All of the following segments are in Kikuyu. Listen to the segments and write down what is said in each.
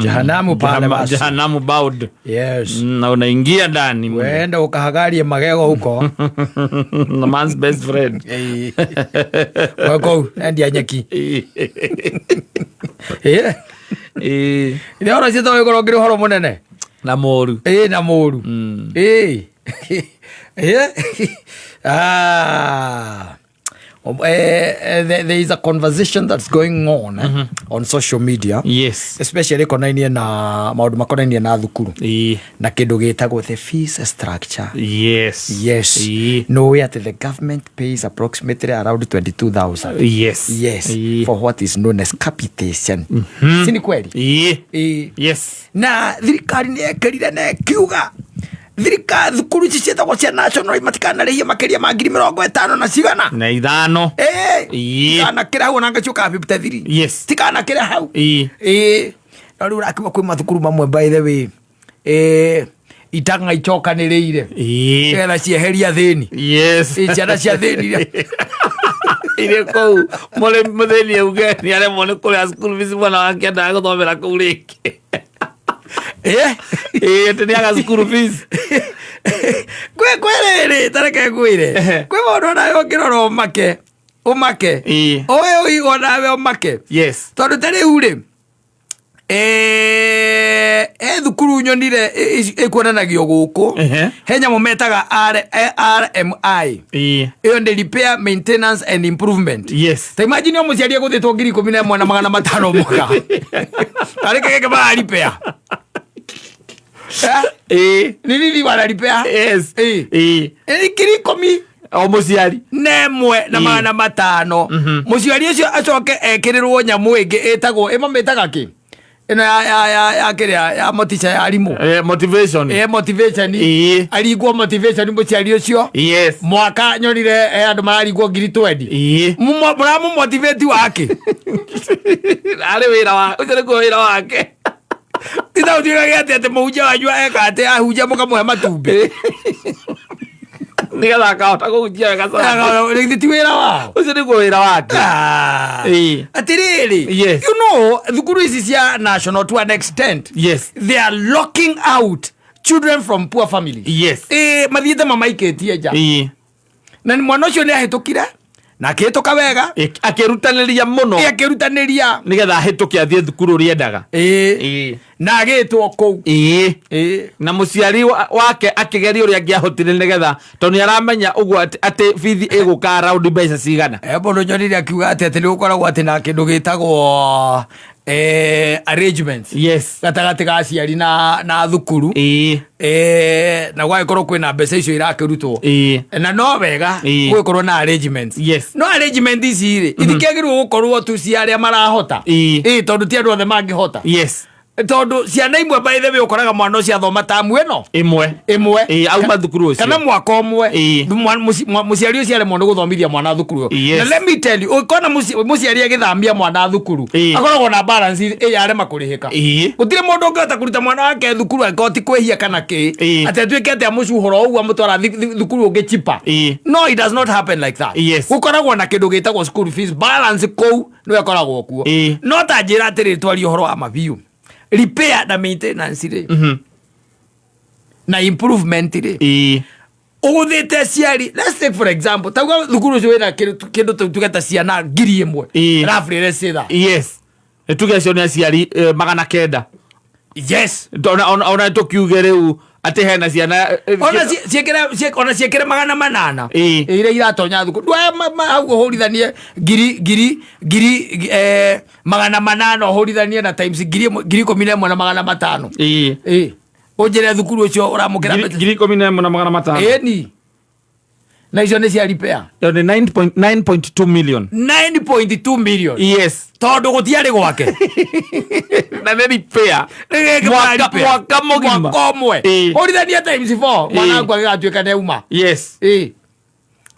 Jehanamu pale basi. Jehanamu bound. Yes. Na unaingia ndani mle. Wenda ukahagarie magego huko. Na man's best friend. Weko endia nyeki. Eh. Ĩĩ ũhoro ũcio to wĩkorwo ũkĩrĩ ũhoro mũnene. Na mũru. Ĩĩ na mũru. Ĩĩ. Ĩĩ. Ah. There is a conversation that's going on on social media, especially konainie na maũndũ makonainie na thukuru na kĩndũ gĩtagwo the fees structure. Yes. Nũĩ atĩ the government pays approximately around 22,000 for what is known as capitation, si ni kweli? Ĩĩ. Ĩĩ. Na thirikari nĩ yekĩrire na ĩkiuga thirikari thukuru ici ciĩtagwo cia national matikanarĩhie makĩria ma 55 na cigana. Na ithano. Ĩĩ. Ĩĩ. Tikanakĩre hau, onanga ciũkaga 53. Tikanakĩre hau. Ĩĩ, no rĩu ũrakiuga kwĩ mathukuru mamwe, by the way, ĩĩ, itang'a icokanĩrĩire nĩgetha cieheria thĩni. Ĩ, ciana cia thĩni Irĩ kũu mũrĩ mũthĩni auge nĩ aremwo nĩ kũrĩha school fees, mwana wake endaga gũthomera kũu rĩngĩ. Ĩ. Ĩĩ, atĩ nĩ aga school fees. Kwĩ rĩrĩ, tareke ngwĩre, kwĩ maũndũ onawe ũngĩrora ũmake ũmake. Ũyũ ũigua nawe ũmake. Tondũ ta rĩu rĩ, he thukuru nyonire ĩkuonanagio gũkũ. He nyamũ metaga RMI. Ĩyo nĩ repair, maintenance and improvement. Ta imagine o mũciari egũthĩtwo 11,500 mwaka tarĩ kĩgĩkĩ mara repair. Eh? Nĩ nini wana repair. Ĩ, 11,000 O mũciari. Na ĩmwe na 500. Mũciari ũcio acoke ekĩrĩrwo nyamũ ĩngĩ ĩtagwo, ĩmamĩtaga kĩ, ĩno ya kĩrĩa ya motisha ya arimũ. Motivation. Ĩ, motivation. Aringwo motivation mũciari ũcio. Mwaka nyonire andũ mararingwo 20,000. Mũramũ wake. Arĩ wĩra wa ũcio nĩguo wĩra wake. Tithaũtuĩkage atĩ mũhunjia wanyu eka atĩ ahunjia mũkamũhe matumbĩ. Nĩgetha akahota kũhunjia wega sana. Githĩ ti wĩra wao? Ũcio nĩguo wĩra wake. Ah. Atĩrĩrĩ, thukuru ici cia national, to an extent, they are locking out children from poor families. Ĩ, mathiĩte mamaikĩtie nja. Na mwana ũcio nĩ ahĩtũkire na akĩhĩtũka wega. Akĩrutanĩria mũno. Ĩ, akĩrutanĩria. Nĩgetha ahĩtũke athiĩ thukuru ũrĩa endaga. Ĩ, na agĩtwo kũu. Ĩ. Na mũciari wake akĩgeria ũrĩa angĩahotire nĩgetha, tondũ nĩ aramenya ũguo atĩ bithi ĩgũka around mbeca cigana. E, mũndũ nyonire akiuga atĩ nĩ gũkoragwo atĩ na kĩndũ gĩtagwo arrangements gatagatĩ ga aciari na thukuru. Na gwagĩkorwo kwĩna mbeca icio irakĩrutwo. Na no wega gũgĩkorwo na arrangements. No arrangement ici rĩ, itikĩagĩrĩirwo gũkorwo tu cia arĩa marahota. Ĩ, tondũ ti andũ othe mangĩhota. Tondũ ciana imwe, by the way, ũkoraga mwana ũcio athoma tamu ĩno ĩmwe. Ĩmwe. Ĩĩ, auma thukuru ũcio. Kana mwaka ũmwe. Mũciari ũcio aremwo nĩ gũthomithia mwana thukuru ĩyo. Na let me tell you, ũkona mũciari agĩthamia mwana thukuru, akoragwo na balance ĩyo arema kũrĩhĩka. Gũtirĩ mũndũ ũngĩhota kũruta mwana wake thukuru angĩkorwo ti kwĩhia kana kĩ, atĩ atuĩke atĩ amũcuhũra ũguo amũtwara thukuru ũngĩ cheaper. No, it does not happen like that. Gũkoragwo na kĩndũ gĩtagwo school fees balance kũu nĩwe ĩkoragwo kuo. No ta njĩra atĩrĩrĩ, twarie ũhoro wa mabiũ, repair na maintenance rĩ, na improvement rĩ, ũgũthĩte aciari, let's take for example, tauga thukuru ũcio wĩna kĩndũ tuge ta ciana 1,000. Roughly, let's say that. Yes, nĩ tuge acio nĩ aciari 900. Ona tũkiuge rĩu atĩ hena ciana Ona ciĩkĩre 800. Iria iratonya thukuru, ndwaya hau ũhũrithanie ngiri ngiri ngiri 800, ũhũrithanie na times 1,000, 11,500. Ĩĩ, ũnjĩre thukuru ũcio ũramũkĩra mbeca 11,500. Ĩni, na icio nĩ cia repair. Ĩyo nĩ 9.2 million. 9.2 million. Tondũ gũtiarĩ gwake. Na nĩ repair. Nĩ Mwaka- repair. Mwaka mũgima. Mwaka ũmwe. Ũrithanie times 4, mwana waku agĩgatuĩka nĩ auma. Ĩĩ,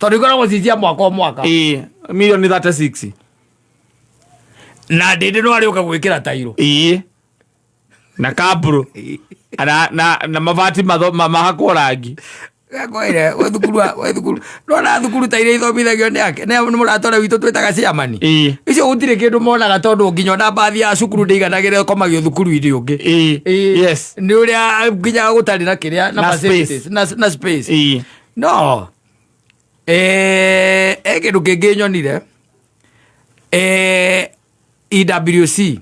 tondũ ikoragwo ci cia mwaka o mwaka. Ĩĩ, milioni 36. Na ndĩndĩ no arĩũka gwĩkĩra tairo. Ĩĩ, na kaburu na mabati mahakwo rangi. Ngwĩre gwĩ thukuru gwĩ thukuru ndona thukuru ta iria ithomithagio nĩ ake nĩ mũrata ũrĩa witũ twĩtaga ciamani. Icio gũtirĩ kĩndũ monaga tondũ nginya ona mbathi ya cukuru ndĩiganagĩra ĩkomagio thukuru-inĩ ũngĩ. Nĩ ũrĩa nginya gũtarĩ na kĩrĩa na Na facilities, space. na space. No kĩndũ kĩngĩ nyonire, EWC,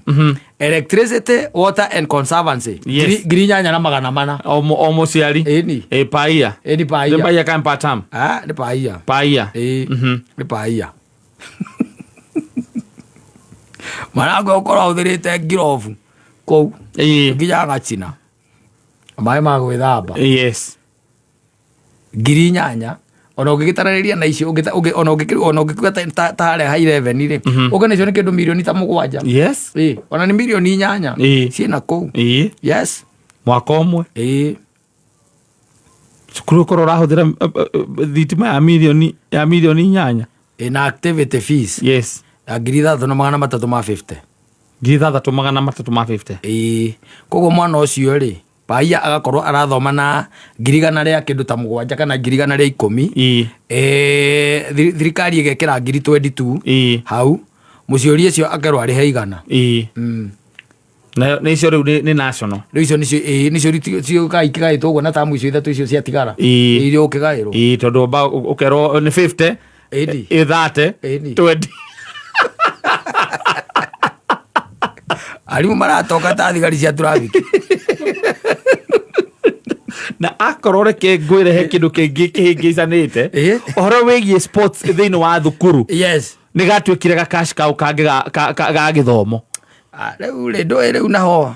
Electricity, Water and Conservancy. 8400. O mũciari. Ĩni. Ĩ paia. Ĩni Nĩ paia. paia kana per term? Ah, nĩ paia. Paia. Ĩĩ, nĩ paia. Mwanangu ũkorwo ahũthĩrĩte ngirobu kũu nginya agacina maĩ ma gwĩthamba. 8000 ona ũngĩgĩtaranĩria na icio ona ũngĩkiuga ta harĩa ha 11 rĩ, ũngĩ nacio nĩ kĩndũ mirioni ta 7. Ĩĩ, ona nĩ mirioni 8. Ciĩna kũu. Yes. Mwaka ũmwe. Ĩĩ. Cukuru ũkorwo ũrahũthĩra thitima ya mirioni 8. Ĩna activity fees ya 6350. 6350. Ĩĩ, koguo mwana ũcio rĩ, paia agakorwo arathoma na ngiri igana rĩa kĩndũ ta mũgwanja kana 110,000. Thirikari ĩgekĩra 22,000. Hau mũciũri ũcio akerwo arĩhe 100. Nayo nĩ icio rĩu nĩ national. Rĩu icio nĩcio, ĩĩ, nĩcio ciũkaga ikĩgaĩtwo ũguo na tamu icio ithatũ icio ciatigara. Iria ũkĩgaĩrwo. Ĩĩ, tondũ ũkerwo nĩ 50. Ĩni. Ĩ 30. Ĩni. 20. Arimũ maratoka ta thigari cia traffic. Na akorwo reke ngwĩre he kĩndũ kĩngĩ kĩhĩngĩcanĩte. Ũhoro wĩgiĩ sports thĩinĩ wa thukuru. Nĩ gatuĩkire ga cash cow kangĩ ga gĩthomo. Rĩu rĩ, ndũĩ rĩu naho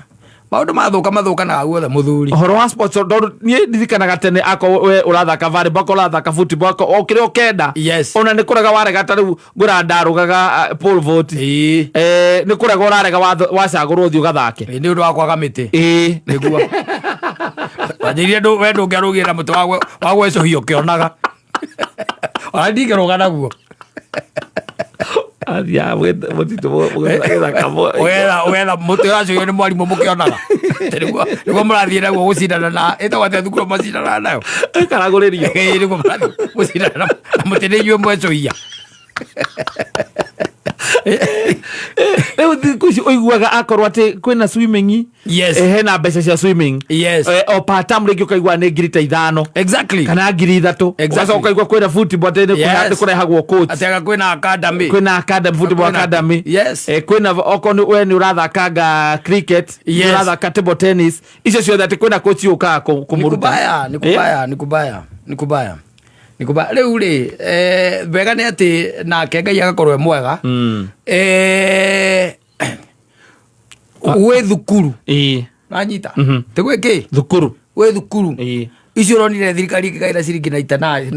maũndũ mathũka mathũkanaga guothe mũthuri. Ũhoro wa sports tondũ niĩ ndirikanaga tene akorwo we ũrathaka volleyball, akorwo ũrathaka football, akorwo o kĩrĩa ũkenda. Ona nĩ kũrega warega ta rĩu ngwĩra ndarũgaga, pole vault. Nĩ kũrega ũrarega wacagũrwo ũthiĩ ũgathake. Ĩĩ, nĩ ũndũ wa kwaga mĩtĩ. Nĩguo. Wanjĩrire we ndũngĩarũgire na mũtĩ wa gwecũhia ũkĩonaga. Ona ndingĩrũga naguo. Athiaga mũtitũ gĩthaka Ũgetha mũtĩ ũracũhio nĩ mwarimũ mũkĩonaga. Nĩguo mũrathiĩ naguo gũcindana na ĩtagwo atĩa thukuru macindanaga nayo? Ĩkaragũrĩrio. Ĩĩ, nĩguo mũrathiĩ gũcindana na mũtĩ nĩ inyuĩ mwecũhia. Rĩu thikũ ici ũiguaga akorwo atĩ kwĩna swimming, hena mbeca cia swimming. O per term rĩngĩ ũkaigua nĩ 5000. Kana 3000. Ũgacoka ũkaigua kwĩna football atĩ nĩ kũrehagwo coach. Atĩ anga kwĩna academy. Kwĩna academy, football academy. Kwĩna okorwo nĩ we nĩ ũrathakanga cricket, nĩ ũrathaka table tennis, icio ciothe atĩ kwĩna coach ũkaga kũmũruta. Nĩ kubaya, nĩ kubaya, nĩ kubaya, nĩ kubaya. Nĩ kubaya. Rĩu rĩ, wega nĩ atĩ nake Ngai agakorwo e mwega. Gwĩ thukuru. Nanyita? Tĩ gwĩ kĩ? Thukuru. Gwĩ thukuru. Icio ũronire thirikari ĩkĩgaĩra ciringi 95.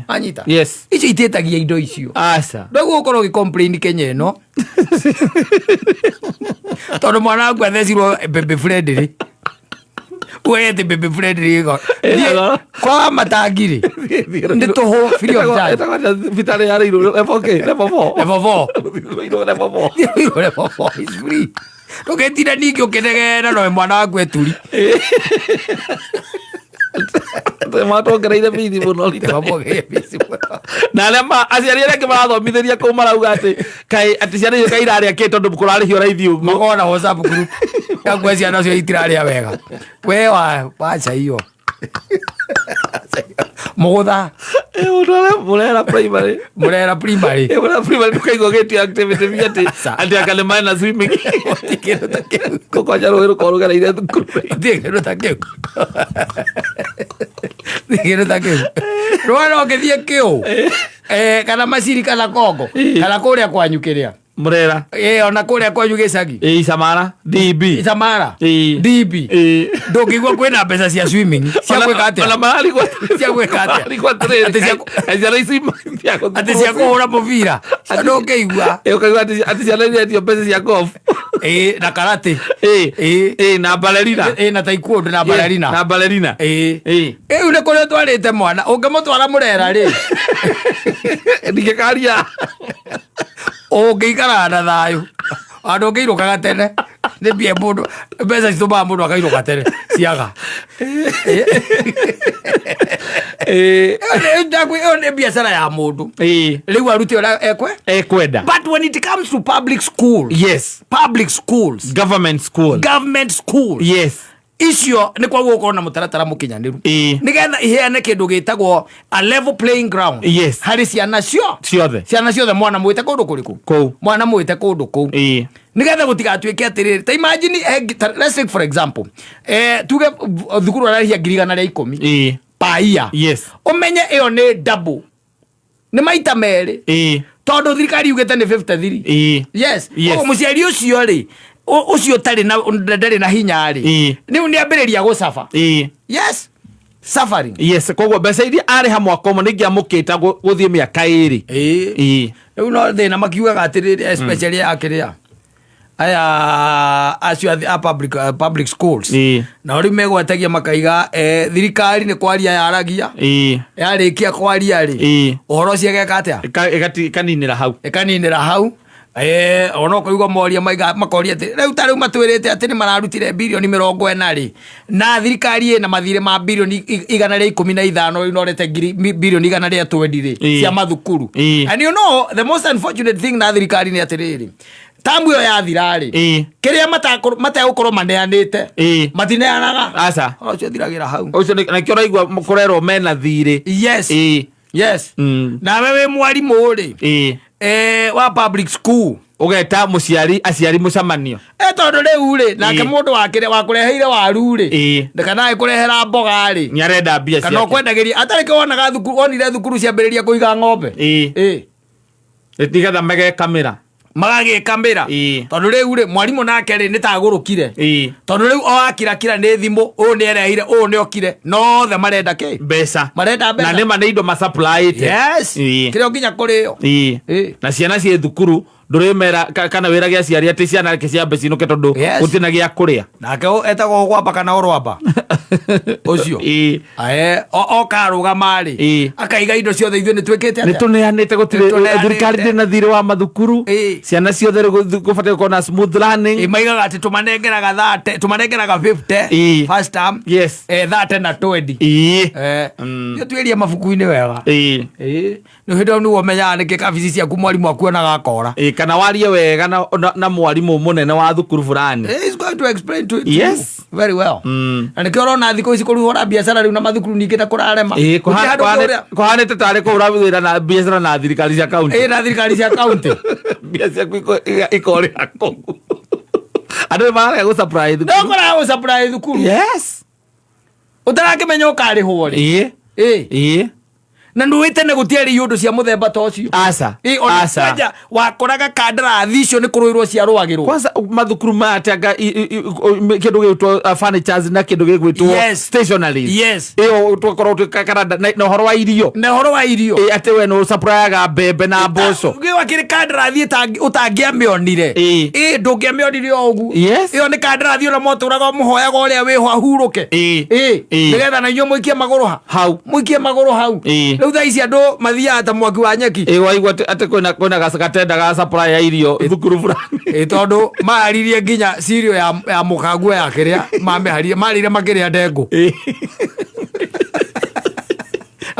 Nanyita? Icio itiĩtagia indo icio. Aca. Ndoguo ũkorwo ũgĩ complain Kenya ĩno. Tondũ mwana waku athecirwo baby friendly. We ati baby friendly ĩgo. Ĩgo. Kwa matangi rĩ. Nĩ tũhũ free of charge. Ĩtagwo thibitarĩ ya Rĩirũ, level kĩ? Level four. Level four. Rĩirũ level four. Rĩirũ level four is free. Ndũgĩtinde ningĩ ũkĩnegena nowe mwana waku eturi. Matwongereire bithi mũno rita. Mamwongereire bithi mũno. Na arĩa aciari arĩa angĩ marathomithĩria kũu marauga atĩ kaĩ atĩ ciana icio kaĩ irarĩa kĩ tondũ kũrarĩhio raithi ũguo. Makoragwo na WhatsApp group. Yakuwa ciana cio itirarĩa wega. We wacha hiyo. Mũgũtha. Mũndũ arĩa Murera primary. Murera primary. Murera primary ndũkaigua gĩtio activity bi Aca. atĩ anga nĩ maĩ na swimming. Gũtirĩ kĩndũ ta kĩu. Gũkwanja rũĩ rũkorwo rũgereire thukuru. Gũtirĩ kĩndũ ta kĩu. Gũtirĩ kĩndũ ta kĩu. Rũĩ no ngĩthiĩ kĩũ. Kana Maciri kana Kongo. Kana kũrĩa kwanyu kĩrĩa. Murera. Ona kũrĩa kwanyu gĩcagi. Isamara. DB. Isamara. DB. Ndũngĩigua kwĩna mbeca cia swimming. Cia gwĩka atĩa? Ona mararigwo. Cia gwĩka atĩa? Mararigwo atĩrĩrĩ, Atĩ cia kaĩ ciana ici cia gũthiĩ Atĩ cia kũhũra mũbira. Cio ndũngĩigua. Ũkaigua atĩ ciana iretio mbeca cia golf. Na karate. Na ballerina. Na taekwondo na ballerina. Na ballerina. Rĩu nĩ kũrĩa ũtwarĩte mwana, ũngĩmũtwara Murera rĩ? Ndingĩkaria. Ũngĩikaraga na thayũ. Andũ ũngĩinũkaga tene. Nĩ mbia mũndũ, mbeca citũmaga mũndũ akainũka tene, ciaga. Ĩyo nĩ biacara ya mũndũ. Rĩu arute ũrĩa ekwe Ekwenda. But when it comes to public schools, public schools, Government school. Government schools, icio nĩ kwagwo gũkorwo na mũtaratara mũkinyanĩru, nĩgetha iheane kĩndũ gĩtagwo a level playing ground harĩ ciana cio Ciothe. Ciana ciothe, mwana mwĩte kũndũ kũrĩkũ? Kũu. Mwana mwĩte kũndũ kũu, nĩgetha gũtigatuĩke atĩrĩrĩ, ta imagine, let's take for example, tuge thukuru ararĩhia 110,000 per year. Ũmenye ĩyo nĩ double, nĩ maita merĩ, tondũ thirikari yugĩte nĩ 53. Yes. Koguo mũciari ũcio rĩ, ũcio ũtarĩ na, ndarĩ na hinya rĩ, rĩu nĩ ambĩrĩria gũcaba. Yes, suffering. Yes, koguo mbeca iria arĩha mwaka ũmwe nĩ ingĩamũkĩta gũthiĩ mĩaka 2. Rĩu no thĩna makiugaga atĩrĩrĩ, especially akĩrĩa aya acio a public schools, nao rĩu megwatagia makaiga, thirikari nĩ kwaria yaragia, yarĩkia kwaria rĩ, ũhoro ũcio ĩgeka atĩa? Ĩkaninĩra hau. Ĩkaninĩra hau. Ona ũkaigua moria maiga makoria atĩ rĩu ta rĩu matwĩrĩte atĩ nĩ mararutire birioni 40 rĩ, na thirikari ĩna mathirĩ ma birioni 115, rĩu norete 120 billion rĩ, cia mathukuru. And you know the most unfortunate thing na thirikari nĩ atĩrĩrĩ, tamu ĩyo yathira rĩ, kĩrĩa mategũkorwo maneanĩte, matineanaga. Aca. Ũhoro ũcio ũthiragĩra hau. Ũcio nakĩo ũraigua kũrerwo mena thirĩ. Yes. Nawe wĩ mwarimũ rĩ, wa public school, Ũgeta mũciari, aciari mũcemanio. Tondũ rĩu rĩ, nake mũndũ wakĩrĩ wakũreheire waru rĩ, kana agĩkũrehera mboga rĩ, Nĩ arenda mbia kana ciake. ũkwendagĩria atarĩ kĩ wonaga thukuru, wonire thukuru ciambĩrĩria kũiga ng'ombe. Nĩgetha magekamĩra. Magagĩkamĩra. Tondũ rĩu rĩ, mwarimũ nake rĩ, nĩ tagũrũkire, tondũ rĩu o akirakira nĩ thimũ, ũyũ nĩ erehire, ũyũ nĩ okire, no othe marenda kĩ? Mbeca. Marenda mbeca. Na nĩma nĩ indo masupplyĩte. Kĩrĩa nginya kũrĩo. Na ciana ciĩ thukuru ndũrĩmera kana wĩrage aciari atĩ ciana reke ciambe cinũke tondũ gũtirĩ na gĩa kũrĩa. Nake etagwo gwamba kana ũrwamba ũcio. Ae, okarũgama rĩ, akaiga indo ciothe, ithuĩ nĩ twĩkĩte Nĩ atĩa? tũneanĩte, gũtirĩ. Nĩ tũneanĩte. Thirikari ndĩ na thirĩ wa mathukuru. Ciana ciothe rĩ, gũbatiĩ gũkorwo na smooth learning. Maigaga atĩ tũmanengeraga 30, tũmanengeraga 50 first term, 30 na 20. Nĩ tuĩrie mabuku-inĩ wega. Nĩ hĩndĩ ĩyo nĩguo ũmenyaga nĩkĩ kabici ciaku mwarimũ akuonaga akora. Kana warie wega na mwarimũ mũnene wa thukuru fulani. He's going to explain to you very well. Na nĩkĩo ũrona thikũ ici kũruhũra biacara rĩu na mathukuru ningĩ na kũrarema. Gũtirĩ handũ ũngĩhũrĩra. Kũhanĩte tarĩ kũhũra wĩra na biacara na thirikari cia kaunti. Na thirikari cia kaunti. Mbia ciaku ikorĩra kũu, andũ nĩ mararega gũ-supply No thukuru. ũkoraga gũ-supply thukuru, ũtarakĩmenya ũkarĩhwo rĩ. Na ndũĩ tene gũtiarĩ iũndũ cia mũthemba ta ũcio. Aca. Ona Aca. kwanja wakoraga kandarathi icio nĩ kũrũĩrwo ciarũagĩrwo. Kwanza mathukuru maya atĩ kĩndũ gĩgwĩtwo furnitures na kĩndũ gĩgwĩtwo stationaries, ĩyo twakorwo twĩkakara na ũhoro wa irio. Na ũhoro wa irio. Atĩ we nĩ ũsupplyaga mbembe na mboco. Gĩwa kĩrĩ kandarathi ũtangĩamĩonire. Ndũngĩamĩonire o ũguo. Ĩyo nĩ kandarathi ona motũraga mũhoyaga ũrĩa wĩho ahurũke. Nĩgetha na inyuĩ mũikie magũrũ ha Hau. Mũikie magũrũ hau. Rĩu thaa ici andũ mathiaga ta mwaki wa nyeki. Waigua atĩ kwĩna gatenda ga supply ya irio thukuru fulani. Tondũ mararirie nginya cirio ya mũkanguo ya kĩrĩa mamĩharire, marĩire makĩrĩa ndengũ.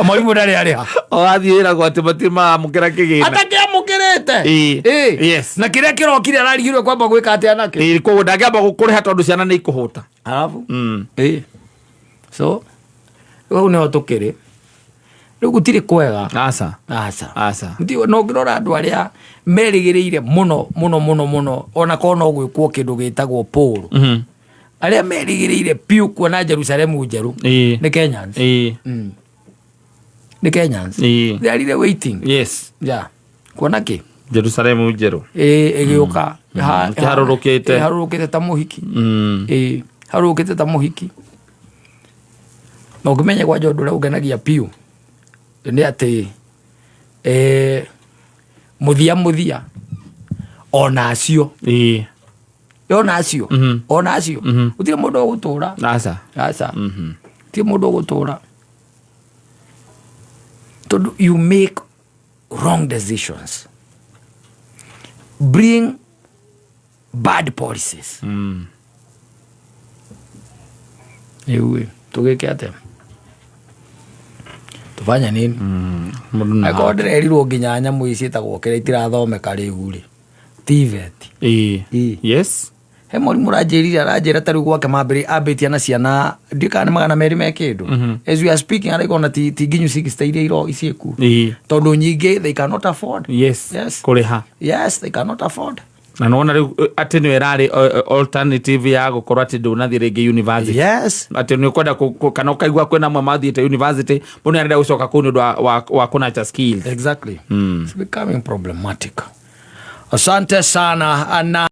Mwarimũ ndarĩ arĩha. Ũgathiĩ wĩragwo atĩ matirĩ maramũkĩra kĩgĩna. Atakĩamũkĩrĩte. Na kĩrĩa kĩrokire ararigirwo kwamba gwĩka atĩa nakĩo. Koguo ndangĩamba gũkũrĩha tondũ ciana nĩ ikũhũta. Arabu so rĩu hau nĩho tũkĩrĩ rĩu, gũtirĩ kwega. Aca. Aca. Aca. No ngĩrora andũ arĩa merĩgĩrĩire mũno mũno mũno mũno, ona korwo no gwĩkwo kĩndũ gĩtagwo poll, arĩa merĩgĩrĩire piũ kuona Jerusalemu njerũ nĩ Kenyans. Nĩ Kenyans. They are really waiting, yeah, kuona kĩ? Jerusalemu njerũ. Ĩgĩũka. Ĩharũrũkĩte. Ĩharũrũkĩte ta mũhiki. Harũrũkĩte ta mũhiki. Na ũngĩmenya kwanja ũndũ ũrĩa ũngenagia piũ nĩ atĩ, mũthia mũthia ona acio, ona acio, ona acio, gũtirĩ mũndũ ũgũtũra. Aca. Aca. Gũtirĩ mũndũ ũgũtũra tondũ you make wrong decisions, bring bad policies. Rĩu ĩ, tũgĩke atĩa? Tufanye nini? Mũndũ na- Angĩkorwo ndĩrerirwo nginya nyamũ ici ciĩtagwo kĩrĩa itirathomeka rĩu rĩ, TVET. Ĩĩ. He mwarimũ ũranjĩrire, aranjĩra ta rĩu gwake mambĩrĩ ambĩtie na ciana ndiũĩ kana nĩ 200 me kĩndũ. As we are speaking, araigua ona ti nginyu 60 iria iro ciĩkuo, tondũ nyingĩ they cannot afford. Kũrĩha. Yes, they cannot afford. Na nĩwona rĩu atĩ nĩyo ĩrarĩ alternative ya gũkorwo atĩ ndũnathiĩ rĩngĩ university, atĩ nĩ ũkwenda kana ũkaigua kwĩna amwe mathiĩte university, mũndũ nĩ arenda gũcoka kũu nĩ ũndũ wa kũnurture skills. Exactly. It's becoming problematic. Asante sana ana.